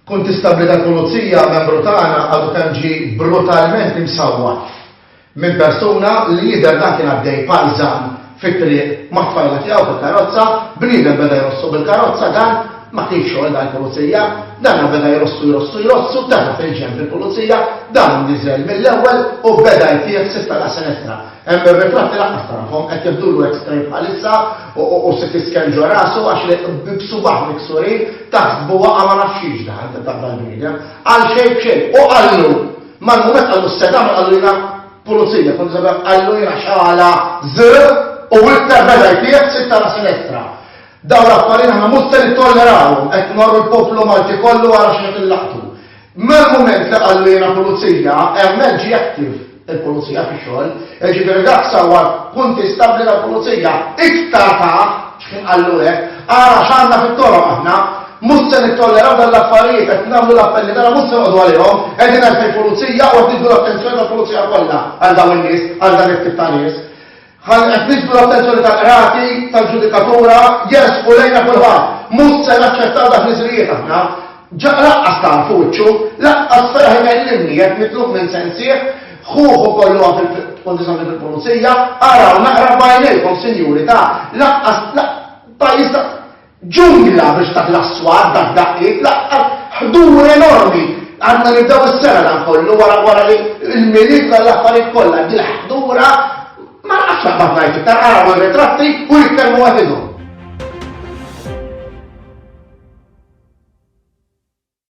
Kuntistabbli tal-Pulizija, membru tagħna, għadu kemm ġie brutalment imsawwat minn persuna li jidher dan kien għaddej pajżan fit-triq mat-tfajla tiegħu fil-karozza, bniedem beda jrossu bil-karozza dan ma kienx xogħol dan il-pulizija, dan beda jrossu jrossu jrossu, tefa' fil-ġenb il-pulizija, dan niżel mill-ewwel u beda jtih sitta la sinistra. Hemm ir-ritratti lanqas tarahom, qed jeħdulu x-ray bħalissa u CT scan ġo rasu għax li b'subgħah miksurin taħsbu waqa' ma nafx xiex dan dal-bniedem. Għal xejn b'xejn. U qallu, mal-mument qallu x'se tagħmel qallu jiena pulizija, kont se qallu jiena xala z u iktar beda jtih sitta la sinestra. Dawn l-affarijiet aħna mhux se nittollerawhom, qed nwarru l-poplu Malti kollu ara x'qed illaqtu. Mal-mument li qallu jiena pulizija, hemmhekk ġie active il-pulizija fix-xogħol, jiġifieri dak sawwar kuntistabbli tal-pulizija iktar tah x'kien qallu hekk, ara x'għandna fit-toroq aħna, mhux se nittolleraw dan l-affarijiet, qed nagħmlu l-appelli tagħna mhux se noqogħdu għalihom, qegħdin għalfejn pulizija u qed niġbdu l-attenzjoni tal-pulizija kollha għal dawn in-nies, għal dan it-tip ta' nies. Ħalli qed niġbdu l-attenzjoni tal-qrati, tal-ġudikatura, jersqu lejna kulħadd. Mhux se naċċettaw dak l-iżrijiet aħna. Ġa lanqas tagħrfu wiċċu, lanqas feraħ ikellimni jekk mitluf minn sensih, ħuh ukoll huwa fil-kondizjoni fil-pulizija, araw naqra b'għajnejkom sinjuri ta' lanqas pajjiż ta' Ġungla biex taħla s-swar dak daqqiet laqqas ħdur enormi. Għadna nibdew is-sena dan kollu wara wara li l-Milied dan l-affarijiet kollha dil-ħdura ma nafx naqbad ngħid iktar araw ir-ritratti u jitkellmu waħidhom.